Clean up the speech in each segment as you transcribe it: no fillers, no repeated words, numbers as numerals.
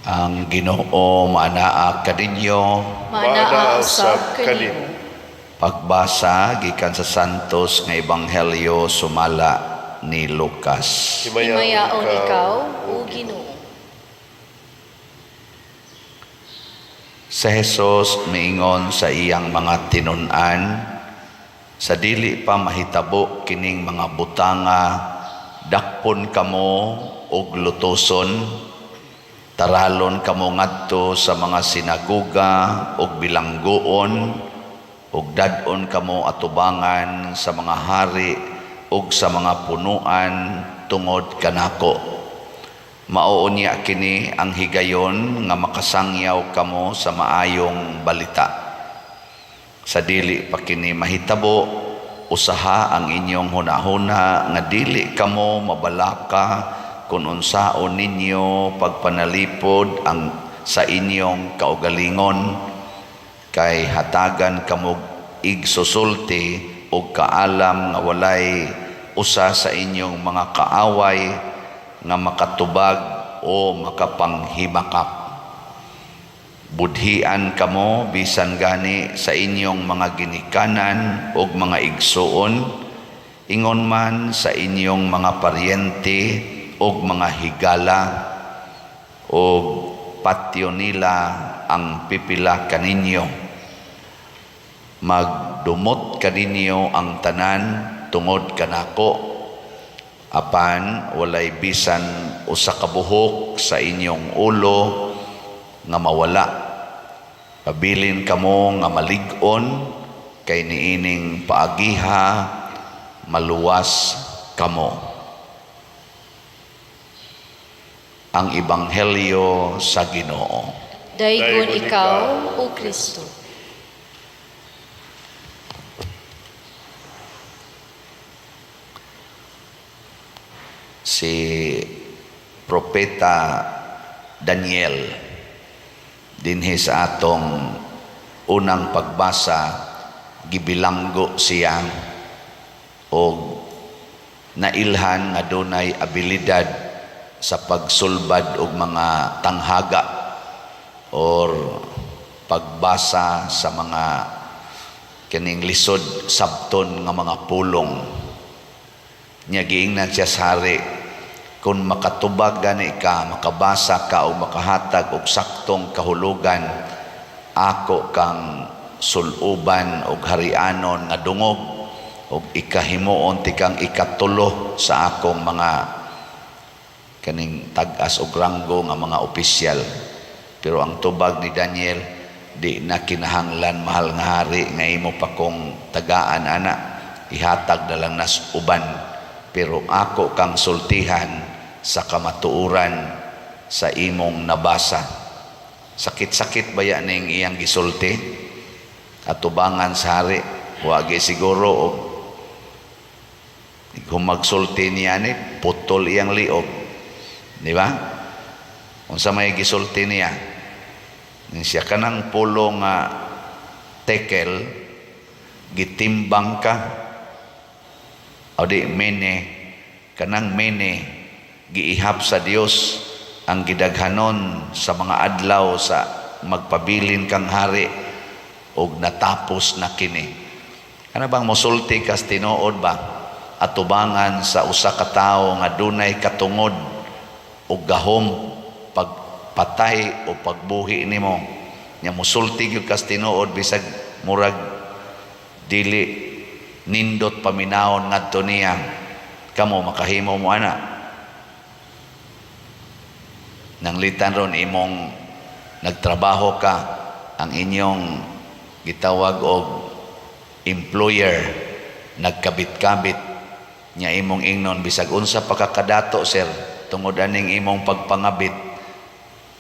Ang Ginoo maanaa kaninyo. Maanaa usab kanimo. Pagbasa gikan sa Santos nga Ebanghelyo sumala ni Lucas. Himayaon ikaw, o Ginoo. Sa Jesus miingon sa iyang mga tinun-an, sa dili pa mahitabo kining mga butanga, dakpon kamo og lutoson, taralon kamo ngadto sa mga sinagoga og bilanggoon, ug dad-on kamo atubangan sa mga hari ug sa mga punuan tungod kanako. Mao unya kini ang higayon nga makasangyaw kamo sa maayong balita. Sa dili pa kini mahitabo, usaha ang inyong hunahuna nga dili kamo mabalaka kung unsaon ninyo pagpanalipod ang sa inyong kaugalingon, kay hatagan kamo igsusulti og kaalam nga walay usa sa inyong mga kaaway nga makatubag o makapanghimakak. Budhian kamo bisan gani sa inyong mga ginikanan ug mga igsuon, ingon man sa inyong mga paryente ug mga higala, ug patyo nila ang pipila kaninyo. Magdumot kaninyo ang tanan tungod kanako, apan walay bisan usa ka buhok sa inyong ulo nga mawala. Pabilin kamo nga malig-on, kay niining paagiha maluwas kamo. Ang Ebanghelyo sa Ginoo. Daygon ikaw, O Kristo. Si Propeta Daniel dinhi sa atong unang pagbasa, gibilanggo siya og nailhan nga dunay abilidad sa pagsulbad og mga tanghaga or pagbasa sa mga kining lisod sabton nga mga pulong. Nya giingnan siya sa hari, kung makatubag gani ka, makabasa ka o makahatag og saktong kahulugan, ako kang suluban og harianon nga dungog og ikahimuon tikang ikatulo sa akong mga kaning tag-as og ranggo nga mga opisyal. Pero ang tubag ni Daniel, di na kinahanglan, mahal nga hari, nga imo pa kong tagaan ana, ihatag na lang nas uban. Pero ako kang sultihan sa kamatuoran sa imong nabasa. Sakit-sakit baya ning iyang gisulti atubangan sa hari? Wagi siguro og kung magsulti niya ni putol iyang liog, di ba? Unsa may gisulti niya? Ning siya kanang pulo nga tekel gitimbang ka o di mene, kanang mene giihap sa Dios ang gidaghanon sa mga adlaw sa magpabilin kang hari og natapos na kini. Kana bang mosulti kas tinuod ba atubangan sa usa ka tawo nga dunay katungod og gahom pagpatay o pagbuhi nimo? Nya mosulti gyud kas tinuod bisag murag dili nindot paminawon ngadto niya. Kamo makahimo mo ana? Nanglitan ron imong nagtrabaho ka, ang inyong gitawag og employer nagkabit-kabit, nya imong ingnon, bisag unsa pa ka kadato, sir, tungod aning imong pagpangabit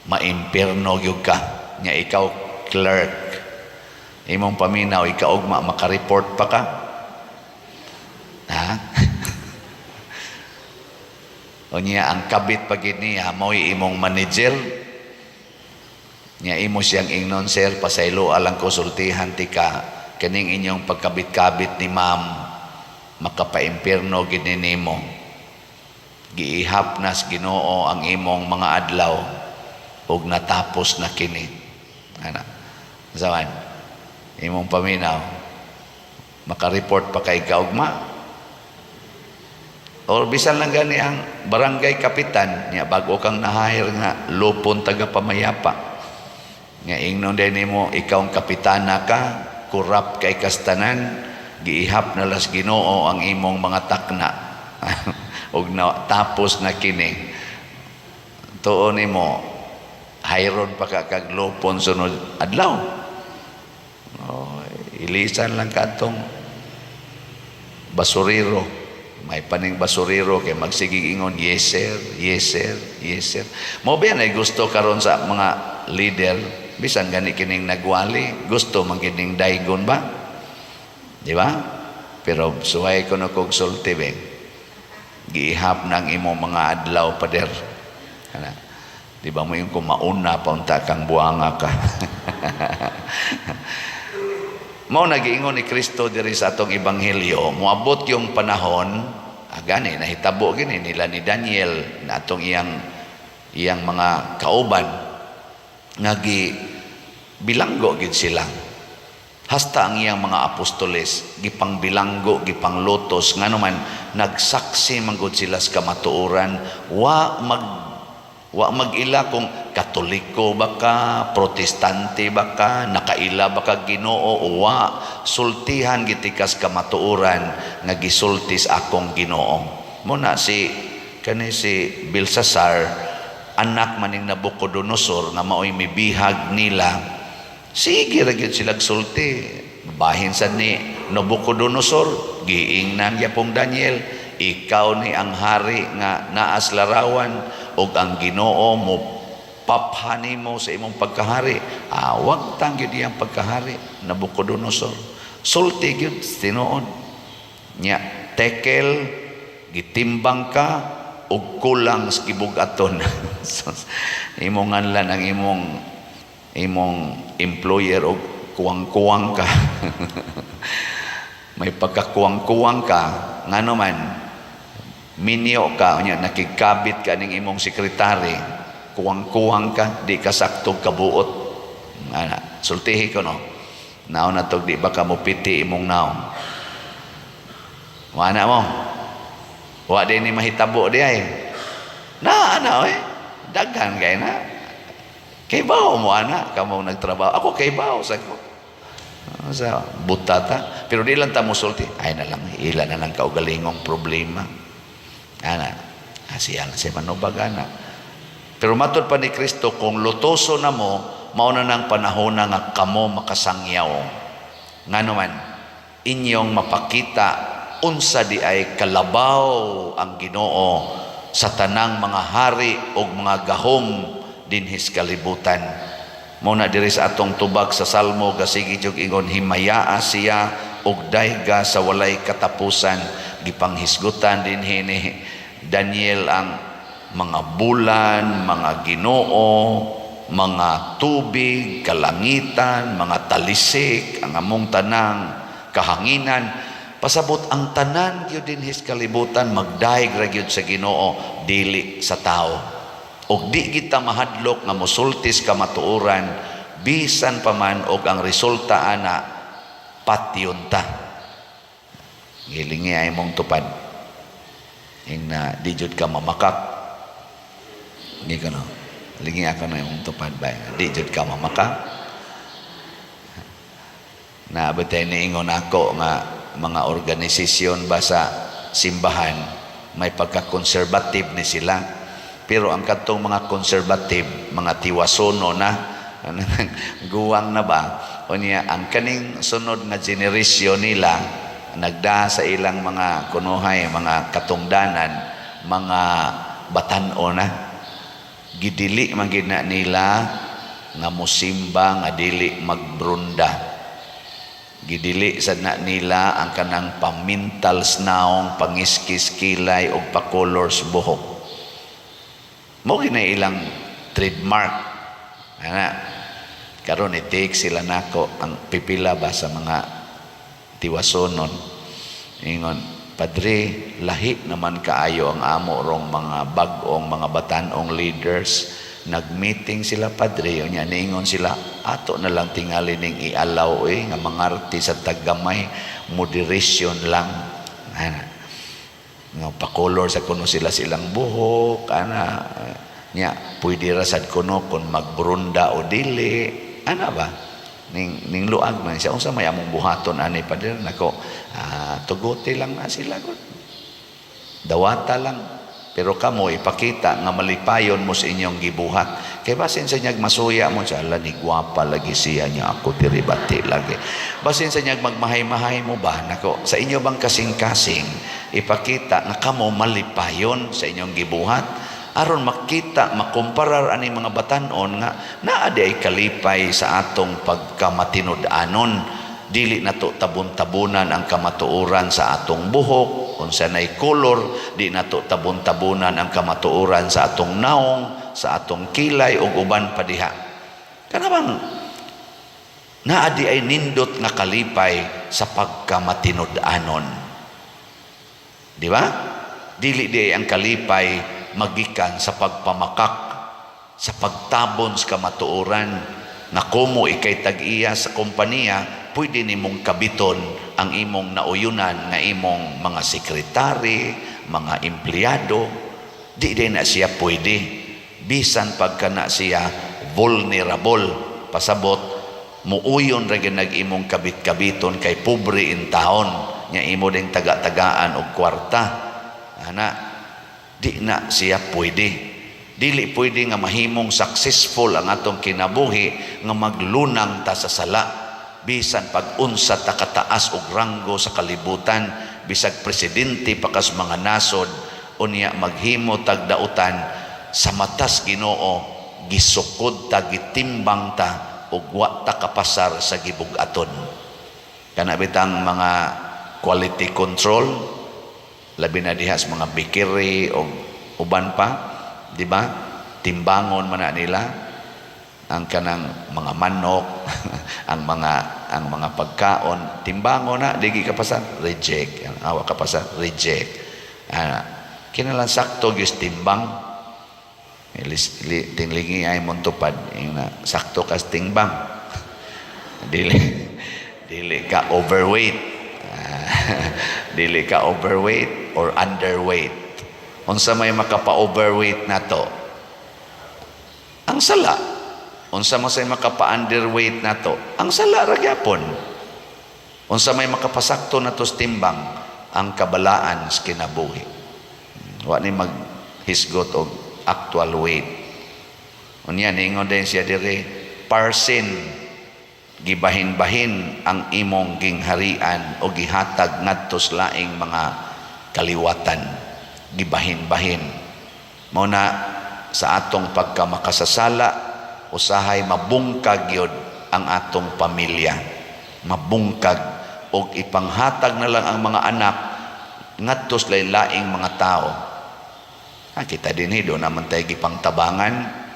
maimpierno gyud ka. Nya ikaw clerk, imong paminaw ikaugma maka-report pa ka, ha? O niya ang kabit pa gid niya mao'y imong manager. Nya imo siyang ingnon, sir, pasaylo alang ko, sultihan ti ka, kining inyong pagkabit-kabit ni ma'am makapaimpierno gid nimo. Giihap nas Ginoo ang imong mga adlaw. Ug natapos na kini. Ana. Sawan, imong paminaw, maka-report pa kay kaugma. Or bisan lang gani ang barangay kapitan niya, bago kang na-hire nga lupon taga pamayapa. Nga ingnon din nimo, ikaw ang kapitana ka, kurap kay kastanan, giihap na las Ginoo ang imong mga takna. Ug na, tapos na kini. Tuon nimo, hayron pa ka kag lupon sunod adlaw. Oh, ilisan lang kadtong basurero. May paning basurero kay magsigig ingon, "Yes sir, yes sir, yes sir." Mo ba ay gusto karon sa mga leader, bisan gani kining nagwali, gusto man kining daygon ba? Di ba? Pero suway ko na kog sulti be. Giihap ng imong mga adlaw, pader. Ana. Di ba mo yung kumauna pa unta kang buanga ka? Mao nagiingon ni Kristo diri sa atong ebanghelyo, moabot yung panahon, gani nahitabo gini nila ni Daniel na atong iyang iyang mga kauban nga gi bilanggo gid sila. Hasta ang iyang mga apostoles gipangbilanggo, gipanglutos, ngano man nagsaksi man gud sila sa kamatuoran, wa mag-ila kung Katoliko ba ka, Protestante ba ka, nakaila ba ka Ginoo o wa, sultihan gitikas kamatuoran nga gisultis akong Ginoo. Muna si kani si Belsasar, anak maning Nabucodonosor nga maoy mibihag nila, sige ra gyud sila sulti. Bahin sad ni Nabucodonosor, giingnan gyapong Daniel, "Ikaw ni ang hari nga naas larawan ug ang Ginoo mo paphani mo sa imong pagkahari." Ah, wag tang gyud iyang pagkahari, Nabucodonosor. Sulti gyud tinuod. Nya tekel, gitimbang ka ug kulang sa gibug-aton. Imong nganlan ang imong imong employer og kuwang-kuwang ka. May pagkakuwang-kuwang ka, ngano man minyo ka, unya nakigkabit ka ning imong sekretary, kuwang-kuwang ka, di ka saktog kabuot. Ana, sultihi ko no. Naon na tog di ba ka mupiti imong naong. Wala mo. Wa din ni mahitabo di ay. Na ana oy. Daghan kay na. Kay bawo mo ana kamo nagtrabaho. Ako kay bawo sa ko. Sa butata. Pero di lang ta musulti. Ay na lang, ila na lang kaugalingong problema. Ana, siya lang si manubag ana. Pero matod pa ni Kristo, kung lutoso na mo, mao na nang panahon na nga kamo makasangyaw. Ngano man, inyong mapakita unsa di ay kalabaw ang Ginoo sa tanang mga hari ug mga gahom dinhis kalibutan. Mao na diri sa atong tubag sa Salmo gasigi jug ingon, "Himayaa siya ug dayga sa walay katapusan." Gipanghisgutan dinhi ni Daniel ang mga bulan, mga Ginoo, mga tubig, kalangitan, mga talisik, ang among tanang kahanginan. Pasabot ang tanan gyud dinhis kalibutan magdayeg ra gyud sa Ginoo, dili sa tao. Og di kita mahadlok nga mosultis kamatuoran bisan pa man og ang resulta ana patyon ta. Gilingi ay mong tupad. Ing na di jud ka mamakak. Hindi ka no. Lingi ako na imong tupad ba. Di jud ka mamakak. Na batay niingon ako nga mga organisasyon ba sa simbahan may pagka-conservative ni sila. Pero ang katong mga conservative, mga tiwasono na, guwang na ba, o niya, ang kaning sunod nga generasyon nila, nagda sa ilang mga kunuhay, mga katungdanan, mga batan-o na, gidili man gid na nila nga musimba nga dili magbrunda. Gidili sad na nila ang kanang pamintal naong, pangiskis kilay og pakolors buhok. Mo gina ilang trademark. Ana, karon i-take sila nako ang pipila ba sa mga tiwasonon. Ingon, "Padre, lahi naman kaayo ang amo rong mga bag-ong mga batan-ong leaders. Nag-meeting sila, Padre, unya niingon sila, "Ato na lang tingali ning i-allow eh, nga mangarte sa taggamay, moderation lang." Ana. Nga pa-color sa kuno sila silang buhok, ana. Nya, pwede ra sad kuno kung magbrunda o dili. Ana ba? Ning luag man siya. "Unsa may among buhaton ani, Padre?" "Nako, tuguti lang na sila gud. Dawata lang. Pero kamo ipakita nga malipayon mo sa inyong gibuhat." Kay basin sa inyag masuya mo siya, "Ala ni gwapa lagi siya niya, ako diri bati lagi." Basin sa inyag magmahay-mahay mo ba? Nako, sa inyo bang kasing-kasing, ipakita nga kamo malipayon sa inyong gibuhat. Aron makita, makumparar ani mga batanon nga naa di ay kalipay sa atong pagkamatinud-anon. Dili nato tabon-tabunan ang kamatuoran sa atong buhok, unsa nay color, di nato tabon-tabunan ang kamatuoran sa atong naong, sa atong kilay ug uban pa diha. Kana bang naa di ay nindot nga kalipay sa pagkamatinud-anon. Di ba? Dili di ay ang kalipay magikan sa pagpamakak, sa pagtabon sa kamatuoran nga kumo ikay tag-iya sa kompanya, pwede nimong kabiton ang imong nauyunan nga imong mga sekretary, mga empleyado. Di din na siya pwede. Bisan pagka na siya vulnerable. Pasabot, muuyon ra gyud nag imong kabit-kabiton kay pobre in taon nya imo ding taga-tagaan og kwarta. Ana, di na siya pwede. Dili pwede nga mahimong successful ang atong kinabuhi nga maglunang ta sa sala. Bisan pag unsa ta kataas og ranggo sa kalibutan, bisag presidente pa kas mga nasod, unya maghimo tag dautan, sa matas Ginoo gisukod ta, gitimbang ta ug wa ta kapasar sa gibug-aton. Kana bitang mga quality control, labi na diha sa mga bakery o uban pa, di ba? Timbangon man na nila ang kanang mga manok, ang mga pagkaon, timbangon na, di kapasar, reject. Ang awa kapasar, reject. Ah, kinalan sakto gyud timbang. Tinglingi ay montupad na sakto kas timbang. Dili dili ka overweight. Ah, dili ka overweight or underweight. Unsa may makapa-overweight nato? Ang sala. Unsa man say makapa-underweight nato? Ang sala ra gyapon. Unsa may makapasakto nato sa timbang? Ang kabalaan sa kinabuhi. Wa ni maghisgot og actual weight. Unya ningon din siya diri, parsin gibahin-bahin ang imong gingharian o gihatag ngadto sa laing mga kaliwatan. Gibahin-bahin. Mao na sa atong pagkamakasasala, usahay mabungkag yun ang atong pamilya. Mabungkag og ipanghatag na lang ang mga anak ngadto sa laing mga tao. Ha, kita din do naman tayo gipangtabangan.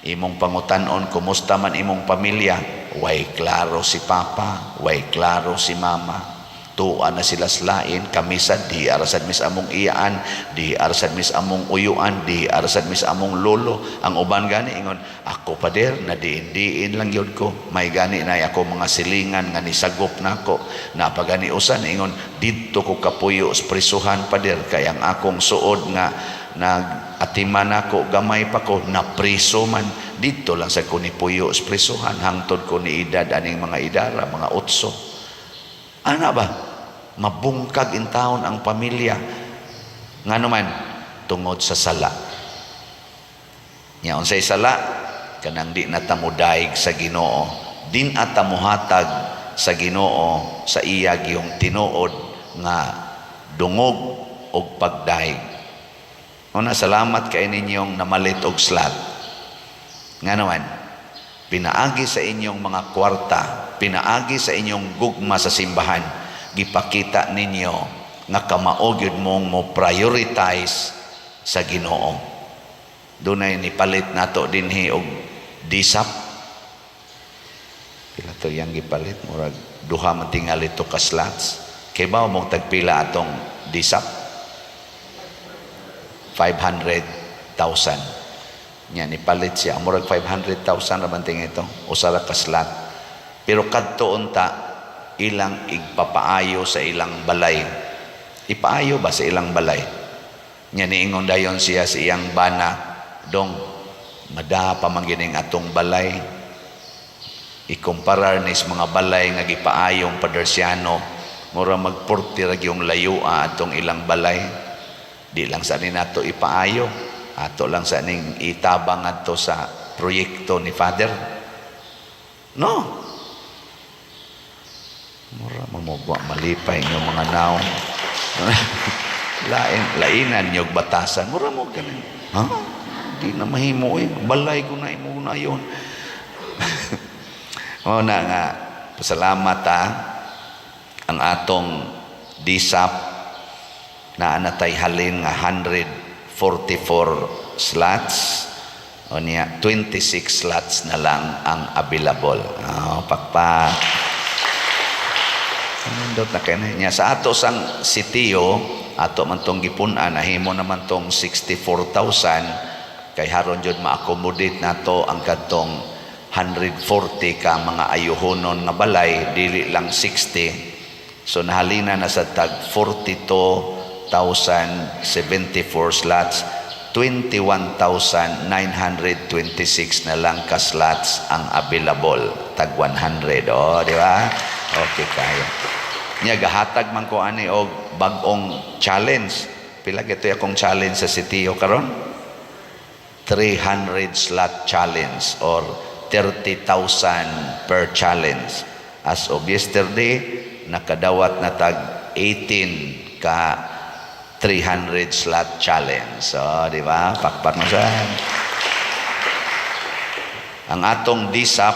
Imong pangutanon, "Kumusta man imong pamilya?" "Way klaro si papa, way klaro si mama. Tuwa na sila slain, kami sad di arasad mis among iyaan, di arasad mis among uyuan, di arasad mis among lolo." Ang uban gani ingon, "Ako, pader, na diin-diin lang yun ko. May gani na ako mga silingan nga nisagop nako." Napagani usan ingon, "Didto ko kapuyo sa prisuhan, pader, kay ang akong suod nga nag-atiman ako gamay pa ko napriso man, didto lang sa ko nipuyo sa prisuhan hangtod ko ni edad aning mga idara, mga 8." Ana ba? Mabungkag in taon ang pamilya. Ngano man? Tungod sa sala. Nya unsay sala? Kanang di na ta modaig sa Ginoo. Di na ta mohatag sa Ginoo sa iya gihong tinuod nga dungog og pagdaig. Una, salamat kay ninyong namalit og slot. Nga naman, pinaagi sa inyong mga kwarta, pinaagi sa inyong gugma sa simbahan, gipakita ninyo nga kamao gyud mong mo prioritize sa Ginoo. Dunay nipalit nato dinhi og disap. Pila to yang gipalit? Murag duha man tingali to ka slots. Kay ba mo tagpila atong disap? 500,000. Nya nipalit siya, murag 500,000 ra man tingin ito, usa ra ka slot. Pero kadto unta ilang igpapaayo sa ilang balay. Ipaayo ba sa ilang balay? Nya niingon dayon siya sa iyang bana, "Dong, mada pa man gining atong balay. Ikumparar ni sa mga balay nga gipaayong Padersiano, mura magporti ra gyung layoa atong ilang balay. Di lang sa ni nato ipaayo, ato lang sa ning itabang adto sa proyekto ni Father." No, mura mamugwa malipay inyo mga naong lain lainan nyog batasan, mura mo ganin ha, di na mahimo eh, balay ko na imo na yon. O na nga pasalamat ha, ang atong DSAP na natay halin nga 144 slots, o niya 26 slots na lang ang available. Oh, pakpak. Nindot na kay niya sa ato sang sitio, ato man tong gipun-an, nahimo naman tong 64,000 kay haron jud ma-accommodate nato ang kadtong 140 ka mga ayuhonon nga balay, dili lang 60. So nahalina na sa tag 42,074 slots, 21,926 na lang ka slots ang available, tag 100. Oh, di ba? Okay kayo. Nya gahatag man ko ani og bag-ong challenge. Pila gito akong challenge sa sitio karon? 300 slot challenge or 30,000 per challenge. As of yesterday, nakadawat na tag 18 ka 300 slot challenge. So, di ba? Pakpak mo sa. Ang atong DSAP,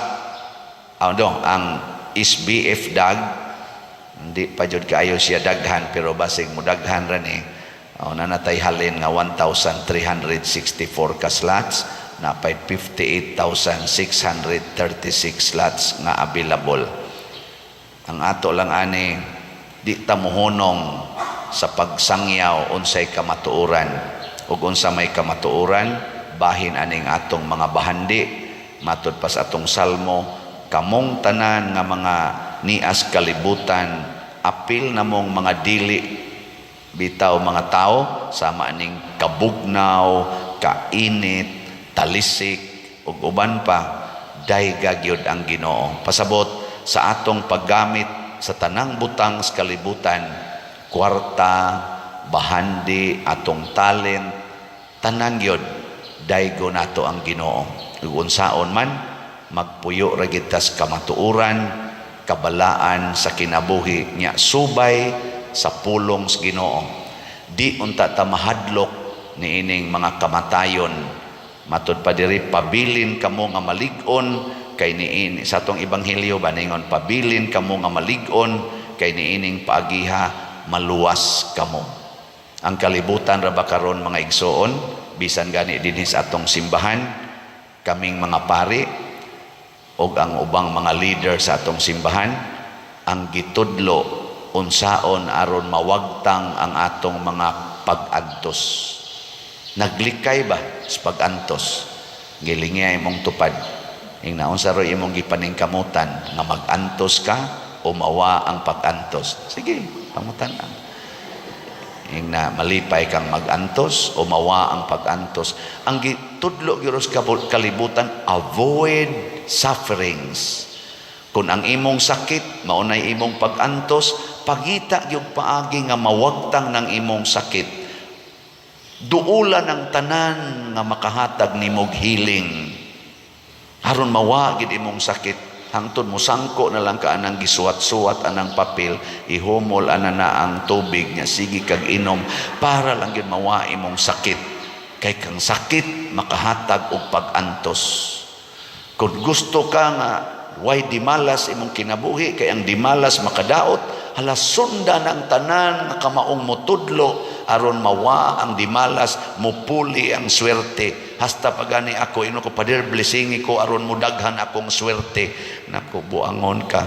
ano, ang SBF DAG, hindi pa jud kaayo siya daghan pero basig mo daghan ra ni. Oh, nanatay halin nga 1,364 ka slots, napay 58,636 slots nga available. Ang ato lang ani, di ta mohunong sa pagsangyaw unsay kamatuoran ug unsa may kamatuoran bahin aning atong mga bahandi. Matud pa sa atong salmo, kamong tanan nga mga nias kalibutan, apil namong mga dili bitaw mga tao, sama aning kabugnaw, kainit, talisik ug uban pa, dayga gyud ang Ginoo. Pasabot sa atong paggamit sa tanang butang sa kalibutan, kwarta, bahandi, atong talent, tanan gyud, daygo nato ang Ginoo. Ug unsaon man, magpuyo ra gid tas kamatuoran, kabalaan sa kinabuhi nya subay sa pulong sa Ginoo. Di unta ta mahadlok niining mga kamatayon. Matud pa diri, pabilin kamo nga malig-on kay niini, sa atong ebanghelyo ba, ningon pabilin kamo nga malig-on kay niining paagiha maluwas kamo. Ang kalibutan ra ba karon, mga igsoon, bisan gani dinhi sa atong simbahan, kaming mga pari og ang ubang mga leader sa atong simbahan, ang gitudlo unsaon aron mawagtang ang atong mga pag-antos. Naglikay ba sa pag-antos? Gilingya imong tupad. Ingna unsa ro imong gipaningkamutan, nga mag-antos ka o mawa ang pag-antos? Sige, pangutan ang. Ingna malipay kang mag-antos o mawa ang pag-antos? Ang gitudlo gyud sa kalibutan, avoid sufferings. Kung ang imong sakit maunay imong pag-antos, pangita gyud paagi nga mawagtang ng imong sakit. Duula ng tanan nga makahatag nimog healing aron mawa gid imong sakit, hangtod mo sangko na lang ka anang gisuwat-suwat anang papel, ihumol ana na ang tubig nya sige kag inom para lang gyud mawa imong sakit, kay kang sakit makahatag og pag-antos. Kung gusto ka nga way dimalas imong kinabuhi, kay ang dimalas makadaot, hala, sundan ang tanan nga kamaong motudlo aron mawa ang dimalas, mupuli ang swerte. Hasta pagani ako ino ko, "Pader, blessing ko aron mudaghan akong swerte." Nako, buangon ka.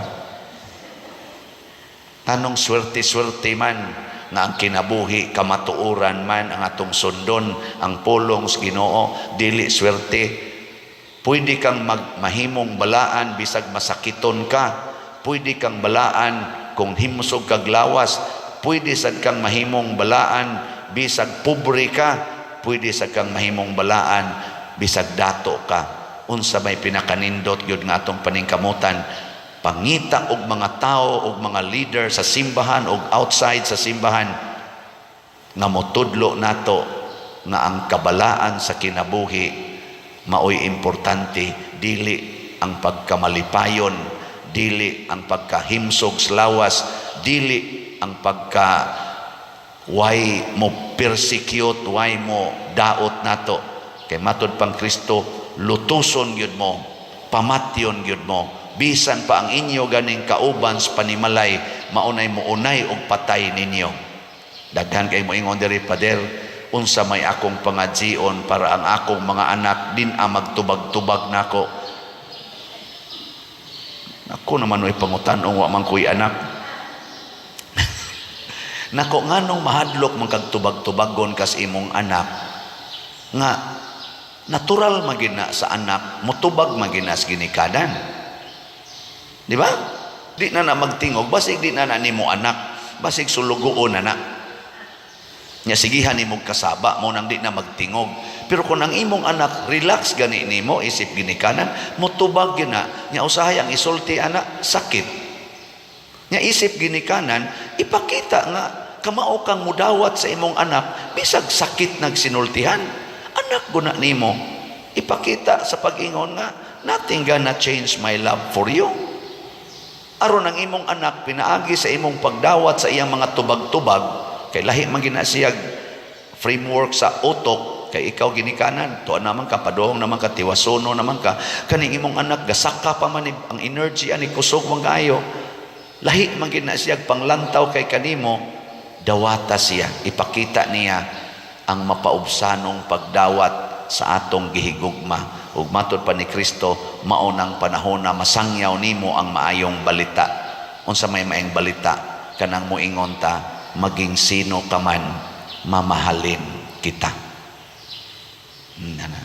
Tanong swerte-swerte man. nga ang kinabuhi kamatuoran man ang atong sundon, ang pulong sa Ginoo, dili swerte. Pwede kang mahimong balaan bisag masakiton ka. Pwede kang balaan kung himsog kag lawas. Pwede sad kang mahimong balaan bisag pobre ka. Pwede sad kang mahimong balaan bisag dato ka. Unsa may pinakanindot gyud nga atong paningkamutan? Pangita og mga tao og mga leader sa simbahan og outside sa simbahan nga motudlo nato nga ang kabalaan sa kinabuhi maoy importante, dili ang pagkamalipayon, dili ang pagkahimsog sa lawas, dili ang pagka way mo persecute, way mo daot nato. Kay matud pang Kristo, lutuson gyud mo, pamatyon gyud mo, bisan pa ang inyo ganing kauban sa panimalay maunay mounay og patay ninyo. Daghan kay moingon diri, "Pader, unsa may akong pangadzion para ang akong mga anak din ang magtubag-tubag nako?" Ako naman ay pangutan-ong, wa man ko'y anak. Nako, nganong mahadlok man kag tubag-tubagon kas imong anak, nga natural magina sa anak mutubag magina sa ginikanan, di ba? Di na na magtingog, basig di na na nimo anak, basig sulugoon na na nya, sigihan nimo kasaba mo nang di na magtingog. Pero kung ang imong anak relax gani nimo isip ginikanan, mutubag gyud na nya. Usahay ang isulti anak sakit nya. Isip ginikanan, ipakita nga kamao kang mudawat sa imong anak bisag sakit nagsinultihan. Anak guna nimo. Ipakita sa pag-ingon nga, "Nothing gonna change my love for you." Aron ang imong anak, pinaagi sa imong pagdawat sa iyang mga tubag-tubag, kay lahi man gina siyag framework sa utok kay ikaw ginikanan, tuan naman ka, padong naman ka, tiwasono naman ka. Kaning imong anak gasaka pa man ni, ang energy ani kusog man kaayo, lahi man gina siyag panglantaw kay kanimo. Dawata siya, ipakita niya ang mapaubsanong pagdawat sa atong gihigugma. Ug matud pa ni Kristo, mao nang panahon na masangyaw nimo ang maayong balita. Unsa may maayong balita? Kanang moingon ta, maging sino ka man, mamahalin kita. Ana.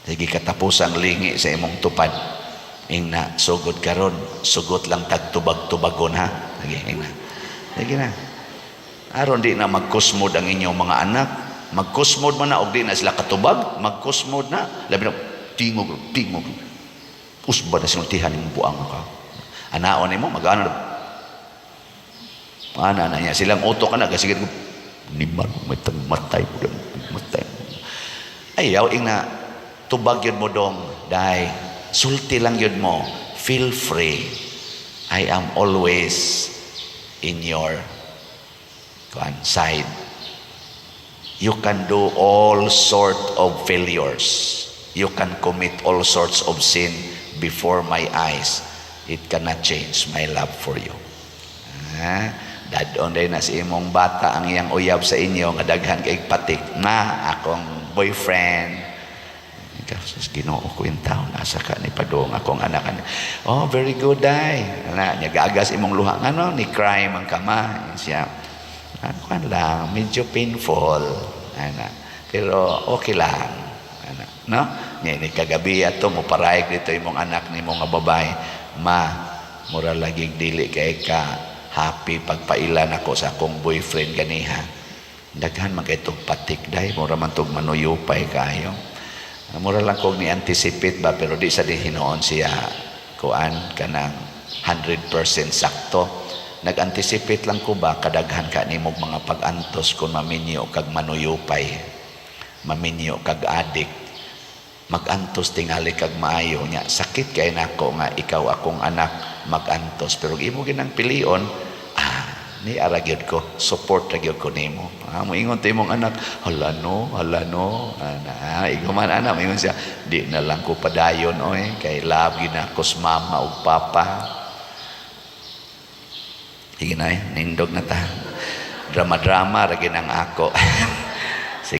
Sige, katapusang lingi sa imong tupad. Ingna, sugod karon, sugot lang tagtubag-tubagon ha. Sige, ingna. Sige na. Aron di na magkusmod ang inyong mga anak. Magkusmod man na og di na sila katubag, magkusmod na. Labi na tingog, tingog. Usba na sinultihan imong buang ka. Anaon nimo magana. Ana na niya silang utok ka na kasi niman may matay mo, matay. Ayaw ingna, tubag yun mo dong, dai sulti lang yun mo, "Feel free. I am always in your kuan side. You can do all sort of failures. You can commit all sorts of sin before my eyes. It cannot change my love for you." Ah, dadon day na si imong bata ang iyang uyab sa inyo nga daghan kay patik na akong boyfriend. Ikaw, sus, Ginoo ko yung taon, asa ka ni padung akong anak. "Oh, very good, day." Ana, nya gagas imong luha ngano ni cry man ka ma. Siya. Ah, kuan lang, medyo painful. Ana. Pero okay lang. Ana, no? Nya ni kagabi ato mo parayag dito imong anak nimo nga babae. "Ma, mura lagi dili kay ka happy pagpailan ako sa akong boyfriend ganiha. Daghan man kay tog patik day, mura man tog manuyupay kayo." Ah, mura lang kog ni anticipate ba, pero di sa di hinuon siya kuan kanang 100% sakto. Nag-anticipate lang ko ba, kadaghan ka nimo mga pag-antos kung maminyo kag manuyupay, maminyo kag adik, magantos tingali kag maayo nya. Sakit kay nako nga ikaw akong anak magantos, pero imo ginang pilion. Ah, ni ara gyud ko, support ra gyud ko nimo. Ah, moingon to imong anak, "Hala no, hala no." Ana, ikaw man ana, moingon siya, "Di na lang ko padayon oy, kay love gyud nako sa mama ug papa." Sige na eh, nindog na ta. Drama-drama ra gyud ang ako.